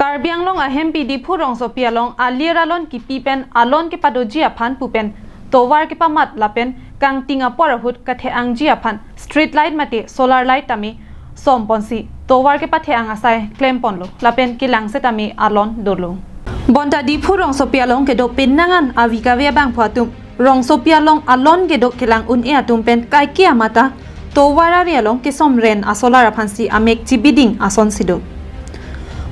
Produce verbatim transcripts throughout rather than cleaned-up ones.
Karbi Anglong ahempi Diphu rongsopi along alir alon kipi pen alon kepadoji aphan pu pen tovar kepamat lapen kangting apor ahut kathe-angji aphan street light mate solar light tame som ponsi tovar kepathe-ang asai klem ponlo lapen kelang setame alon dolo. Bonta Diphu rongsopi along kedo pen nangan avi kave abangphu atum rongsopi along alon kedo kelang un-e atum pen kaike amata tovar ari along kesom ren asolar aphansi amek chibiding asonsi do.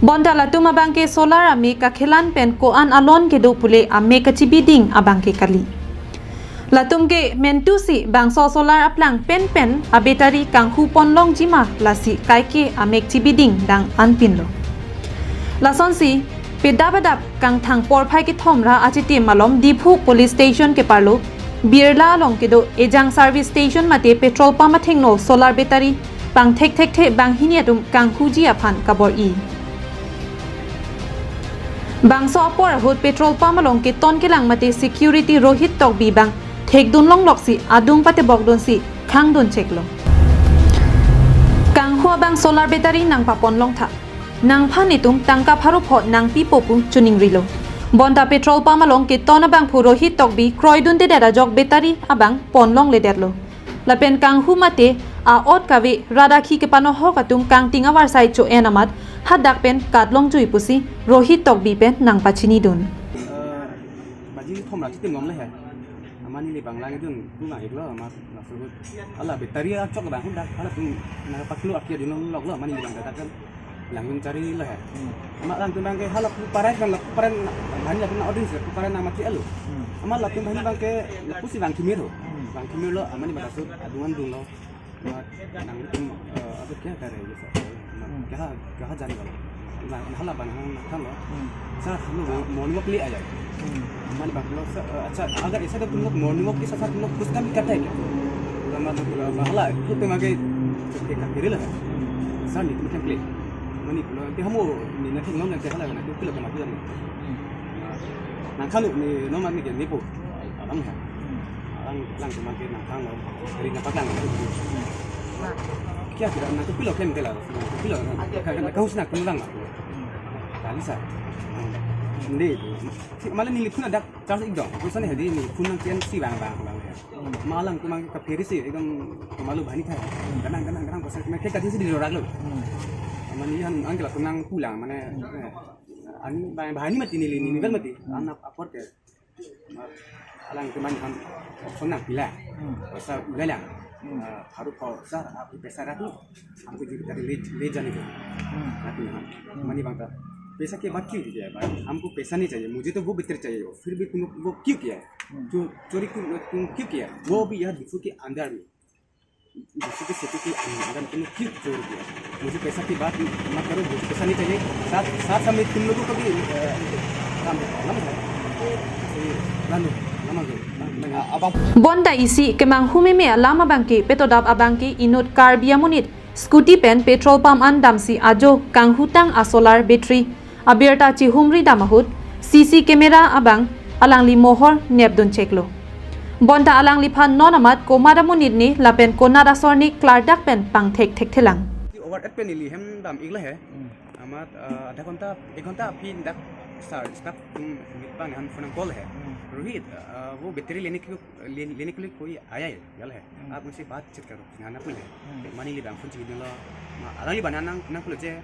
Bonta latum abangke solar amek kakhelan pen ko-an alon kedo pule amek kachibiding abangke kali. Latum ke mentusi bangso solar aplang penpen abattery kanghu ponlongji ma lasi kaike amek chibiding dang anpinlo. Lasonsi pedap adap kangthang porphai kethom ra achitim malom Diphu Police Station keparlo Birla along kedo ejang service station mate petrol pump athengno solar battery pangthek thekthe banghini atum kanghuji aphan kabor-i. Bangso apor ahut petrol pump along keton kelang mate security Rohit Tokbi bang thekdun longloksi adung patebokdunsi khangdun cheklo. Kanghu abang solar battery nangpapon longtha. Nangphan itum tangka pharo pho nangpipo pu chiningrilo. Bonta petrol pump along keton abangphu Rohit Tokbi kroidundedet ajok battery abang ponlongledetlo. Lapen kanghu mate a-ot kave radakhi kepanohok atum kangting avarsai cho-en amat hadak pen katlongjui pusi Rohit Tokbi pen nangpachinidun. Eh, baji thom ra chitim lom le he. Amat neli bang langdun, tu lang iklo, amat laso ahut. Hala battery achok abang, dak, hala tum nangpaklo akia dun longlo, amat neli bang dak kan. Langdun charilo he. Hmm. Amat latum abangke hala pu parai kan, la pu parai na, bhani latum na audience, pu parai na mati alo. Hmm. Amat latum bhani abangke lapusi bang thimir ho. Hmm. Bang thimirlo, amat neli bang laso adung an dunlo. Amat nangtum, eh, abe kya kar rahe ho ye sir? Hmm. Kya, kya jane wala? Na, hala bang hang na thanlo. Hmm. Sir, hum log morning walk ke liye aaye. Hmm. Amat neli bang pulo, sir, eh, acha, agar aisa to tum log morning walk ke saath saath tum log kuch kaam bhi karte hain kya? Amat, eh, hala, khud pe mage, ke ka kiri la. Hmm. Sir, neli tum kemple. Amat neli pulo, ke hum wo, neli na thik nom na ke hala na, tu kilo kama tu jam. Hmm. Nangkhan neli, nom ani ke neli po. Alam ha. Hmm. Alang, alang tum mage nangkhanlo. Ring na paklang. Hmm. Kya kira na tu kilo kemple la. Tu kilo na. Ka, ka, ka husna tum lang la. Hmm. Tali sa. Neli. Si malah neli phone adak charge ik do. Terus ani hadi neli phone nang kian si bang bang bang. Hmm. Amat alang tum mage kapherisi ekdom malu bhani tha. Hmm. Ganang ganang ganang pasal kena kek kaji si di dorak lo. Hmm. Amat neli han angkel tum nangpulang mane. Hmm. Eh, ani bang bhani mati neli neli kan mati. Hmm. Anak apor ke. Alang tum mane han option nangpi la. Hmm. Paisa ulai lang. Hmm. Eh, pharo pho sir, aap paisa rakh lo. हमको जो ले, ले जाने को। Hmm. Amat neli han. Hmm. Mane bang ta, पैसा के बात क्यों किया भाई? हमको पैसा नहीं चाहिए, मुझे तो वो battery चाहिए, फिर भी तुम वो क्यों किया? Hmm. चो-, चोरी क्यों, तुम क्यों किया? वो भी यहाँ डिफू के अंदर में, डिफू के सिटी के अंदर में तुम क्यों चोरी किया? मुझे पैसा की बात मत करो, मुझे पैसा नहीं चाहिए। साथ, साथ में तुम लोगों को भी, अ, काम, काम है। ये, लानो, लानो, लानो। Bonta isi kemanghu meme alam abangke petodap abangke inut Karbi amonit scooty pen petrol pump an damsi ajo kanghutang asolar battery abirta chihumri dam ahut C C camera abang alangli mohor nepdun cheklo. Bonta alangliphan non amat komat amonit ne lapen konat asor ne klardak pen pangthek thekthelang. Over at pen neli hem dam ik la he. Hmm. Amat, eh, adha ghonta, ek ghonta aphi dak sir, staff tum mit bang han phone call he. Hmm. Rohit, eh, wo battery lene ke, le-, lene ke liye koi aaya hai, gala hai. Hmm. Aap unse baat chit karo, nana pule. Hmm. Amat neli bang phone chini lo, ma, alangli bang nang, nang pule je,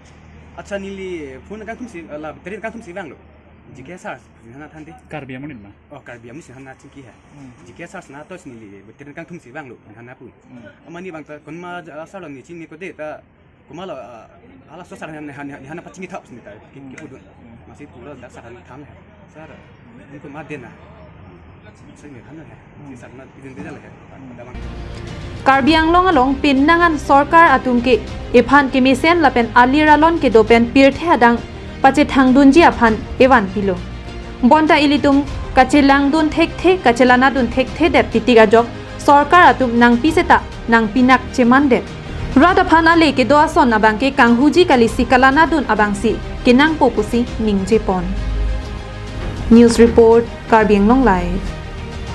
acha neli phone kangthumsi, la battery kangthumsi vanglo. Hmm. Jike sir, nana thante. Karbi amonit ma? Oh, Karbi amonit si nana chingki hai. Hmm. Jike sir na to neli battery kangthumsi vanglo, nana pu. Hmm. Amat neli bang ta, konma, ah, sir lo neli chini ko de ta, Komat lo, ah, halaso sir han, han, han, han pachini thap sini ta, ki, ki pudun. Masi pura dak sir han tham hai. Sir, unko mat dena. Sir ne han hai. Si sir na idun de jala hai. Damang. Karbi Anglong along pen nangan sorkar atum ke ephan kemesen lapen alir alon kedo pen pirthe adang pachethangdunji aphan evan pilo. Bonta ilitum kachelangdun thekthe, kachelanadun thekthedet titik ajok sorkar atum nangpi seta nangpinak chemandet. Rat aphan ale kedo ason abangke kanghuji kalisi kalanadun abangsi kenangpo pusi ningjepon. News report, Karbi Anglong Live.